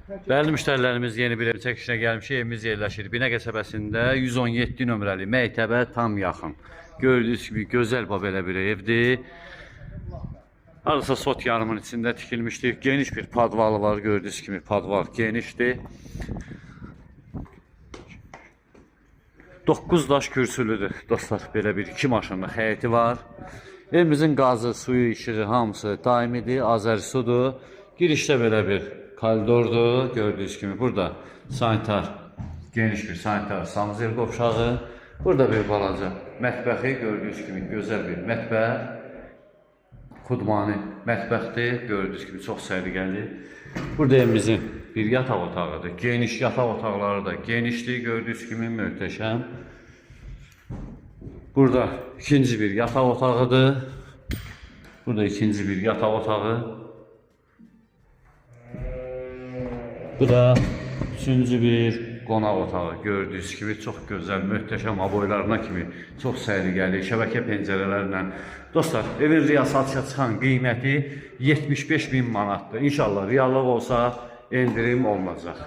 Dəyərli müştərilərimiz, yeni bir ev çəkişinə gəlmişik. Evimiz yerləşir Binə qəsəbəsində 117 nömrəli məktəbə tam yaxın. Gördüyünüz kimi gözəl bax belə bir evdir. Hardasa sot yarımın içində tikilmişdir. Geniş bir padvalı var. Gördüyünüz kimi padval genişdir. 9 daş kürsülüdür dostlar. Belə bir iki maşınlıq həyəti var. Evimizin qazı, suyu, işığı hamısı daimidir. Azərsudur. Girişdə belə bir koridordur. Gördüyünüz kimi burada sanitar, geniş bir sanitar sanuzel qovşağı. Burada bir balaca mətbəxi, gördüyünüz kimi gözəl bir mətbəx. Xudmani mətbəxdir. Gördüyünüz kimi çox səliqəli. Burada evimizin bir yataq otağıdır. Geniş yataq otaqları da genişdir. Gördüyünüz kimi möhtəşəm. Burada ikinci bir yataq otağıdır. Burada ikinci bir yataq otağı. Bu da üçüncü bir qonaq otağı. Gördüyünüz kimi çox gözəl, möhtəşəm aboylarına kimi çox səliqəli, şəbəkə pəncərələrlə. Dostlar, evin real satışa çıxan qiyməti 75 min manatdır. İnşallah reallıq olsa endirim olunacaq.